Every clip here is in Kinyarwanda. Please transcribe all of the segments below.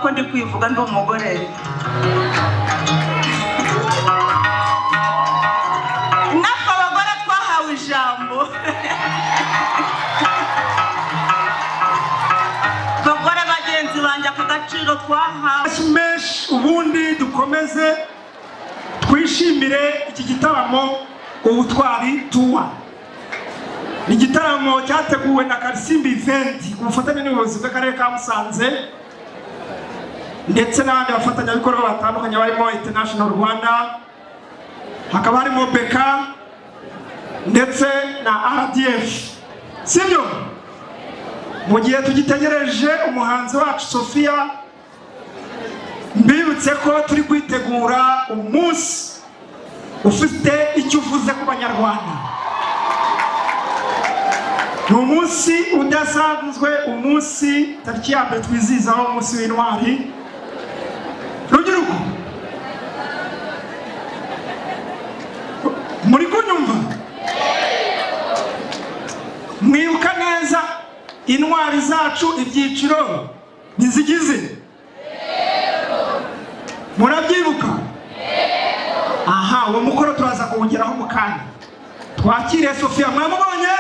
ko ndi kwivuga ndi umugore. Natwe abagore twahawe ijambo. Bagore bagenzi banjye, aka gaciro twahawe. Amashyi menshi, ubundi dukomeze twishimire iki gitaramo Ubutwari Tour. Ni igitaramo cyateguwe na Karisimbi Event ku bufatanye n'ubuyobozi bw'akarere ka Musanze ndetse n'abandi bafatanyabikorwa batandukanye barimo International Rwanda, hakaba harimo BK ndetse na RDF, sibyo? Mu gihe tugitegereje umuhanzi wacu Sofia, mbibutse ko turi kwitegura umunsi ufite icyo uvuze ku Banyarwanda. Ni umunsi udasanzwe, umunsi tariki ya 1 twizihizaho umunsi w'intwari. Rubyiruko, muri kunyumva? Mwibuka neza intwari zacu, ibyiciro ntizigize? Murabyibuka? Aha uwo mukoro turaza kuwugeraho mu kanya. Twakire Sofiya, mwamubonye?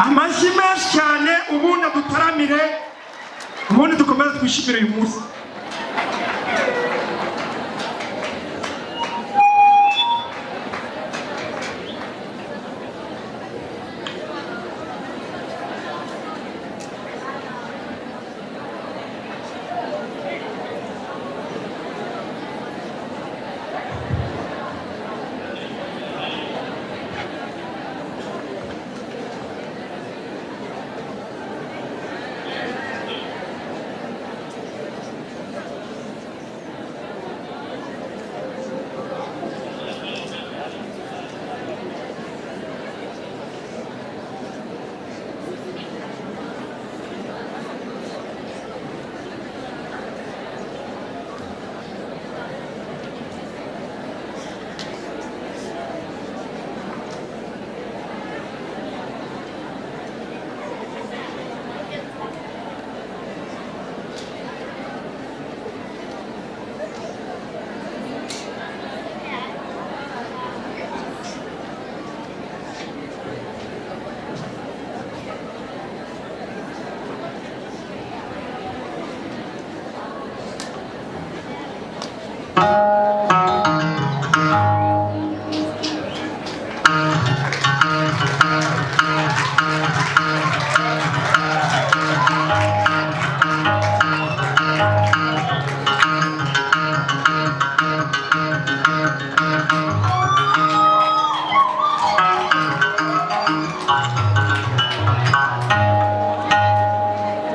Amashyi menshi cyane, ubundi dutaramire, ubundi dukomeze twishimire uyu munsi.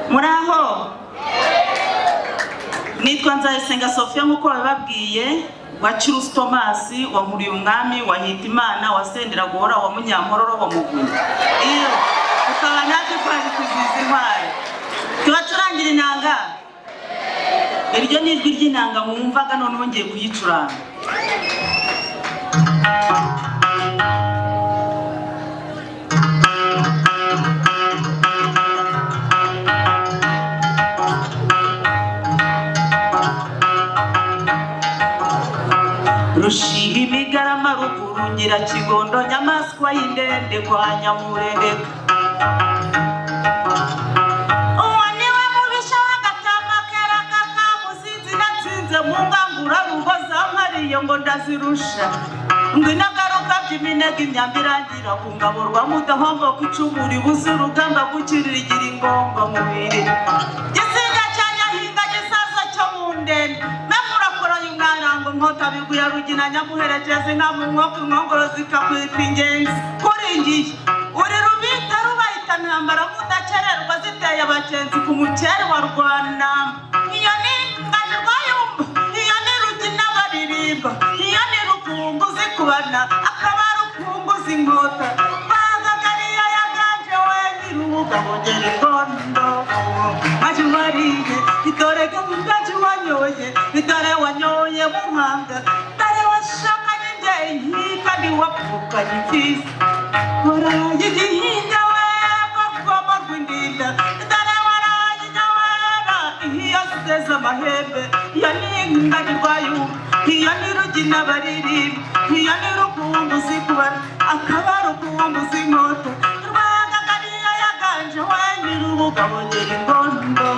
Muraho, nitwa Nzayisenga Sofia nk'uko babibabwiye, wa Kirusi Tomasi wa Nkuriye Umwami wa Hitimana wa Sendera Guhora wa Munyampororo wa Muvunyi. Iyo tukaba natwe twaje kwizihiza intwari, tubacurangira inanga. Iryo ni ijwi ry'inanga mwumvaga, noneho ngiye kuyicuranga. Rushiha imigarama ruguru Nyirakigondo, nyamaswa y'indende kwa Nyamurendeka. Uwo niwe mubisha w'agatama kera kakamuzinzi natsinze mu ngangura rugo zampariye ngo ndazirusha. Ngwino garuka by'iminega imyambi irangira ku ngabo rwa Mudahomboka, icumu ribuze urugamba gukirira ingomba mubiri. Gisiga cya Nyahinga, gisaza cyo mu ndende, namurakoranye umwana ngo nkota biguya Rugina, nyamuherekeza inka mu nkoko, inkongoro zikakwita ingenzi. Kuringiye uri rubita rubayita ntambara mudakererwa ziteye abagenzi ku mukeri wa Rwanamba. Iyo ni Ingaju Rwayumba, iyo ni Rugina baririmba, iyo ni Rukumbuzi kubana akaba Rukumbuzi inkota bagagariya yaganje we nyirubuga bugera ingondo. Maji wariye itore gaji, wanyoye itore, wanyoye mu mpanga dore washakanye ingenyi kandi wapfukanye imfizi. Waraye igihinga we rwoma rw'indinda dore waraye inyawera iyo. zeze amahembe. Iyo ni ingagirwa yumva, iyo ni rugina baririmba, iyo ni rukumbuzi kubara, akaba rukumbuzi inkota. Rwagaganiya yaganje we nyir'ubugabo ngera ingondo.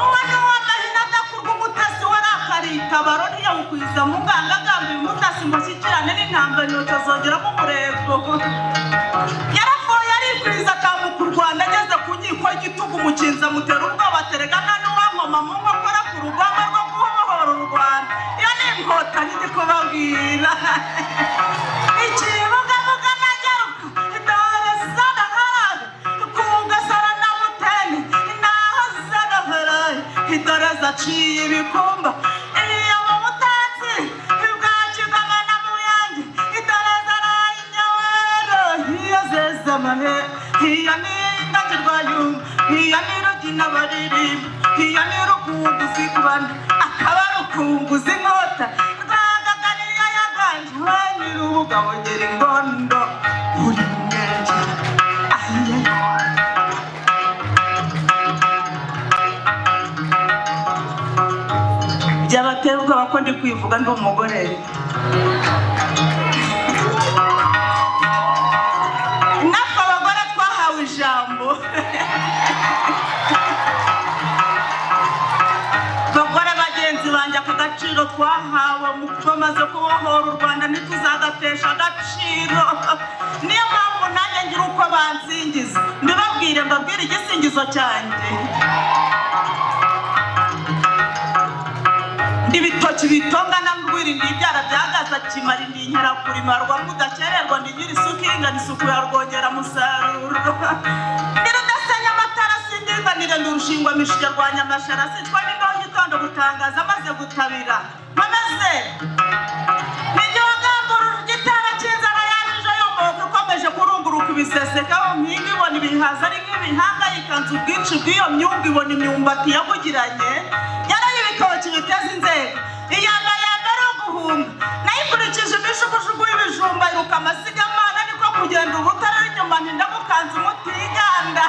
Uwo ni uw'amahina adakurwa umutasi warakariye itabaro ntiyawukwiza mu nganga agamba umutasi ngo ashyikirane n'intambara ntutazongeramo umurego. Yarapfuye arikwiza atambuka u Rwanda ageze ku nkiko y'igitugu umukinzi amutera ubwoba aterega nta n'uwankoma mu nkokora ku rugamba rwo kubohora u Rwanda. Iyo ni inkotanyi ndi kubabwira. Ikibugabuga nagaruka dore zaraharage ku gasara na mutende naho zaraharage dore zaciye ibikumba iyo mu butatsi bwa Kigoma na Muyange dore zaraye inyawero iyo zeze amahe. Iyo ni ingagirwa yumva, iyo ni rugina baririmba, iyo ni rukumbuzi kubana, akaba rukumbuzi inkota. Rwagaganiya yaganje we nyir'ubugabo ngera ingondo uri mwenge. Ahiye. Byabatera ubwoba ko ndi kwivuga ndi umugore. Natwe abagore twahawe ijambo. Bagore bagenzi banjye, aka gaciro twahawe mu tumaze kubohora u Rwanda ntituzagatesha agaciro. Niyo mpamvu nanjye ngira uko bansingiza. Mbibabwire, mbabwire igisingizo cyanjye. Ibitoki bitongana rwirinda ibyara byagaza kimara indi nkerakulimarwa mudakererwa ndi nyiri isuka ingana isuku ya rwongera musaruro. Ndi rudasenya amatara sindinganire, ndi urushingwa mishya rwa nyamashara sicwa n'imbeho gitondo gutangaza maze gutabira nkomeze. Nijye igitara cy'inzara yarije yomboka ikomeje kurunguruka ibiseseka mu mpinga ibona ibihaza ari nk'ibihanga yikanze ubwinshi bw'iyo myungu ibona imyumbati yabugiranye yaraye ibitoki biteze inzego. Iyamba yamba ari uguhunga nayikurikije imijugujugu y'ibijumba iruka amasigamana niko kugenda ubutare inyuma ntindagukanze umutiganda.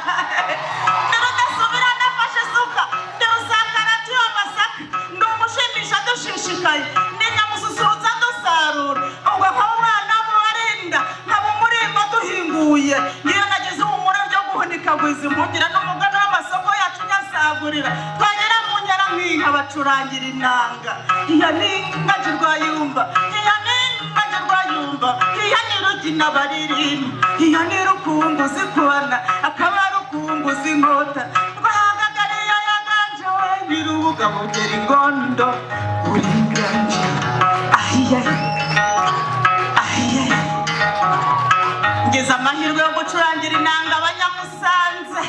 Ndi rudasubira nafashe isuka, ndi rusakaratiyo amasaka, ndi umushimisha dushishikaye, ndi nyamususurutsa dusarura ubwo nkaba umwana mubarinda nkaba umurimba duhinguye. Ngiyo nagize ihumure ryo guhunika gwiza impugira n'umugani w'amasoko yacu nyasagurira twagera mu nkera nk'inka bacurangira inanga. Iyo ni ingagirwa yumva, iyo ni ingagirwa yumva, iyo ni rugina baririmba, iyo ni rukumbuzi kubana, akaba rukumbuzi inkota. Rwahagagariya yaganje we nyir'ubuga bugera ingondo uri inganje. Ahiye ahiye. Ngize amahirwe yo gucurangira inanga abanyamusanze.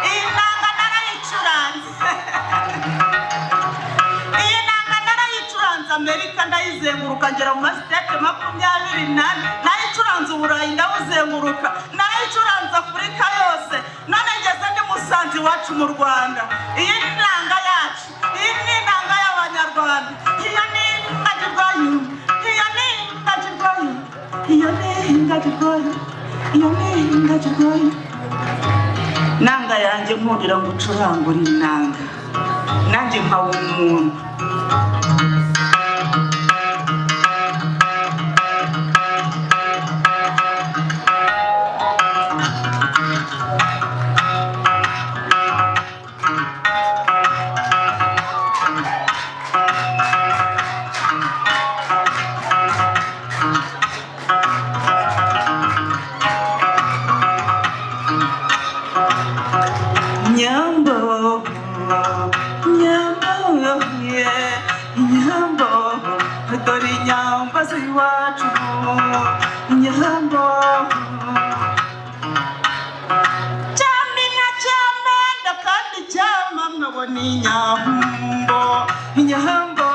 Iyi nanga narayicuranze, iyi nanga narayicuranze Amerika ndayizenguruka ngera mu masitete 24, nayicuranze Uburayi ndabuzenguruka, narayicuranze Afurika yose, none ngeze ndi Musanze iwacu mu Rwanda. Iyi ni inanga yacu, iyi ni inanga y'Abanyarwanda. Iyo ni ingagirwa yumva, iyo ni ingagirwa yumva, iyo ni ingagirwa yumva, iyo ni ingagirwa yumva. Nanga yanjye nkundira ngo ucurangure inanga nanjye nkaba umuntu. Nyambo, nyambo, yeah, nyambo, dore inyambo z'iwacu, nyambo. Cyamina cyamenda kandi cyamamwe nkabona inyambo, inyambo.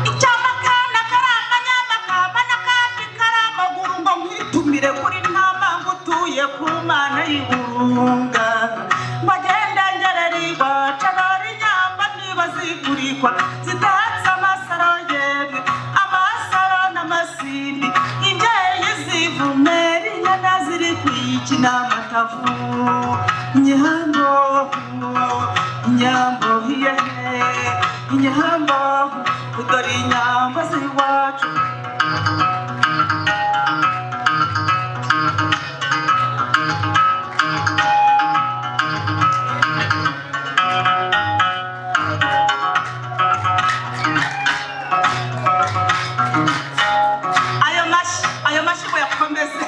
Icyamakana kari amanyamakamba n'akandi kari amaguru, ngo nkwitumire kuri ntamanga utuye ku Mana y'Iburunga, ngo agende ngerera iwacu arora inyamba niba zigurikwa zitatse amasaro, yemwe amasaro n'amasimbi, imbyeyi zivumera inyana ziri kwikina amatavu. Nyambo, nyambo, yehe, inyambo, dore inyambo z'iwacu. Ayo mashyi, ayo mashyi muyakomeze.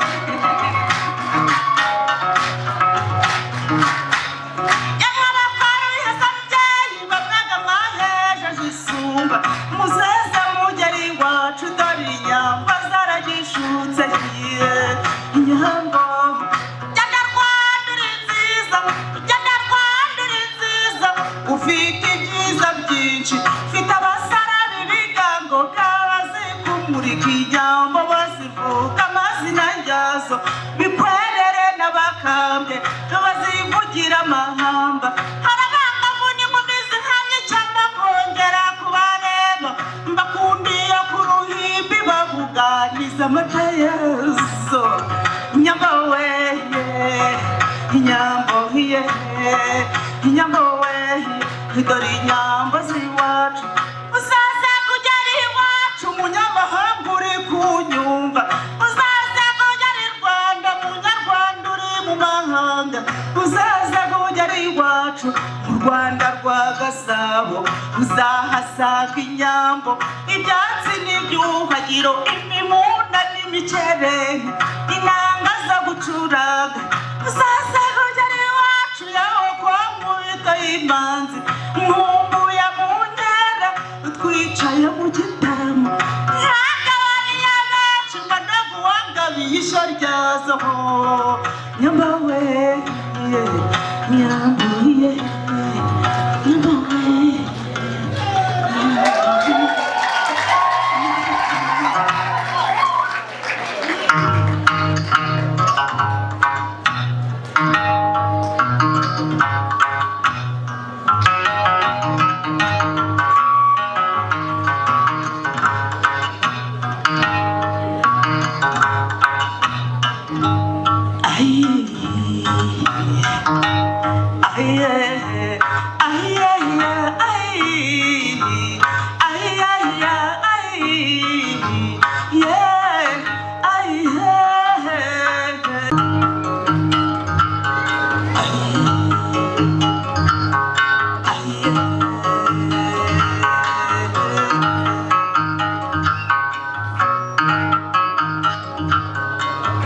Isumba muzeze mugeri iwacu, dore inyambo zaragishutse. Inyambo, genda Rwanda uri nziza, genda Rwanda uri nziza, ufite ibyiza byinshi, ufite abasara b'ibigango bw'abazi kumurika inyambo, bazivuga amazina yazo bikwerere n'abakambwe bazivugira amahamba. Hari abangavu n'inkumi zihamye cyangwa kongera kubareba, mbakundiye ku ruhimbi babuganiza amata yazo. Inyambo weye, inyambo ye, inyambo weye, dore inyambo z'iwacu. Uzaze kugera iwacu umunyamahanga uri kunyumva, uzaze kugera i Rwanda munyarwanda uri mu mahanga, uzaze kugera iwacu mu Rwanda rwa Gasabo, uzahasanga inyambo, ibyatsi n'ibyuhagiro, imimuna n'imikerere, inanga zo gucuraga. Uzaze kugera iwacu yaho kwa Nkubito y'Imanzi, nkumbuye mu nkera twicaye mu gitaramo, yagabaniye benshi mba ndaguwangabiye ishyo ryazo. Nyambawe, nyambuye, nyambawe. Ay, ay, ay, ay, ay, ay, ay, yeah, ay, yeah.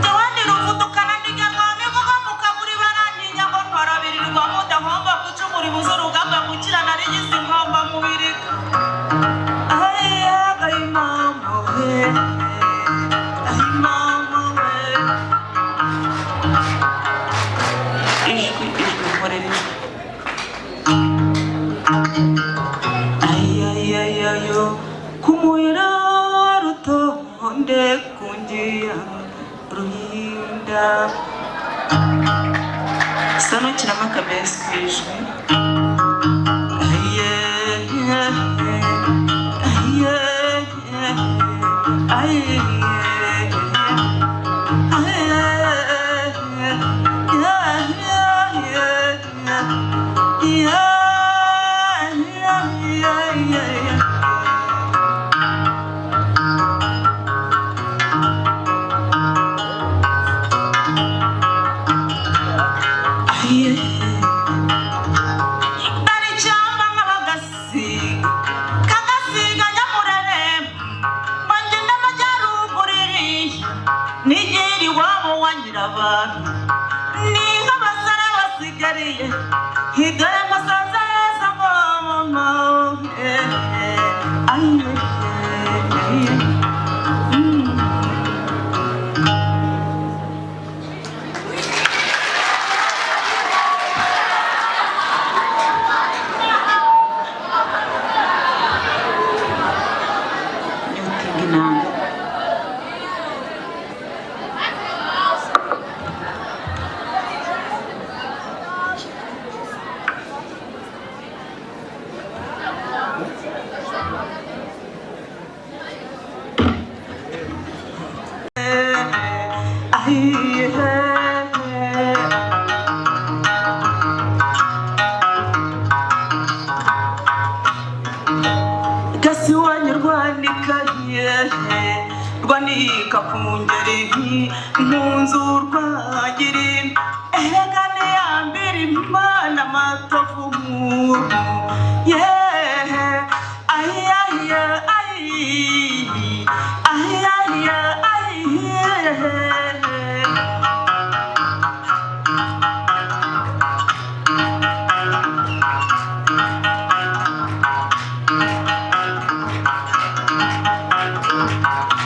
Jawandi ruvudukana ndiganwa mivugo mukaguri barantinya ngo ntwarabirirwa mudahomba gucumura ibuze urugamba gukirana rigize inkomba mubirika. Ay, ay, mama we, ay, mama we. Ijwi, ijwi, nkorera ijwi. Ay, ay, ay, ayo, kumuhira rutonde kungira ruhinda. Sanukiramo akabesi ku ijwi. Aye, aye, aye, aye, aye. Icyamba nk'abagasiga kagasiga nyamureremba ngo ngende amajyaruguru iriya nigera iwabo wa nyirabantu, ni nk'abasara basigariye hidore masaza heza mama. Rwanika ku ngeri nkunze urwagiri, erega niyambira Imana amatovu. Yehe, ayiyayiya, ayi ayiyayiya, ayiyehe.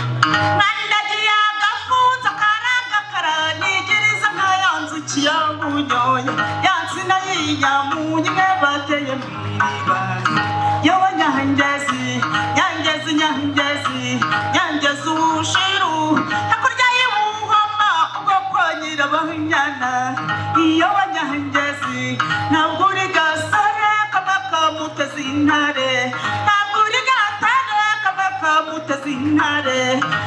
Nandagiye agafunzo karagakara, nigiriza nka ya nzuki yabunyoye ya nsina y'inyamunyu imwe bateye mu iriba. Yewe Nyangezi, Nyangezi, Nyangezi, Nyangezi ubushiru hakurya y'Ibuhoma, ubwo kwa Nyirabahinyana. Iyo Nyangezi, ntabwo uri gasore kaba kamuteze intare, ntabwo uri gatare kaba kamuteze intare,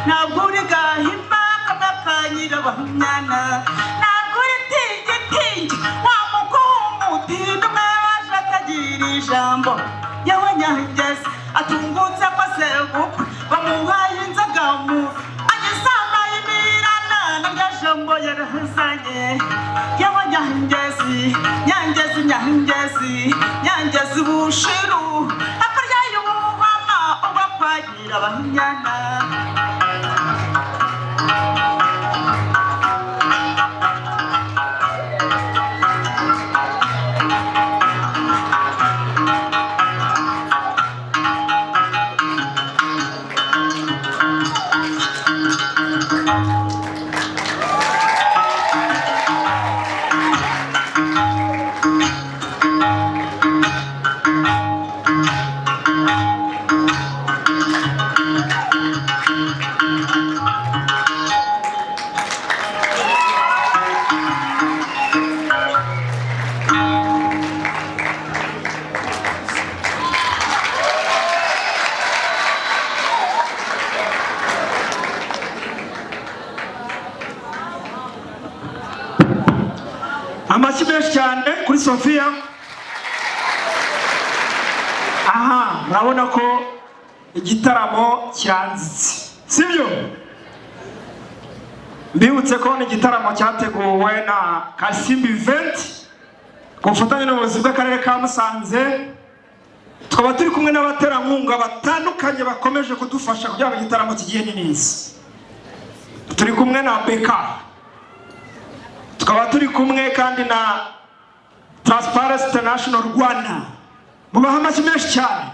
ntabwo uri gahima kaba ka Nyirabahinyana, ntabwo uri tingitingi wa mukuru w'umutindi umwe waje atagira ijambo. Yewe Nyangezi, atungutse ko sebukwe bamuhaye inzoga mu agisama imirana na rya jambo yarahazanye. Yewe Nyangezi, Nyangezi, Nyangezi, Nyangezi bushiru hakurya y'Ubuhama, ubwo kwagira abahinyana. Amashyi menshi cyane kuri Sofiya. Aha murabona ko igitaramo kiranzitse, sibyo? Mbibutse ko ni igitaramo cyateguwe na Karisimbi Event ku bufatanye n'ubuyobozi bw'akarere ka Musanze. Tukaba turi kumwe n'abaterankunga batandukanye bakomeje kudufasha kugira ngo igitaramo kigende neza. Turi kumwe na Beka, tukaba turi kumwe kandi na Transparency International Rwanda. Mubaha amashyi menshi cyane.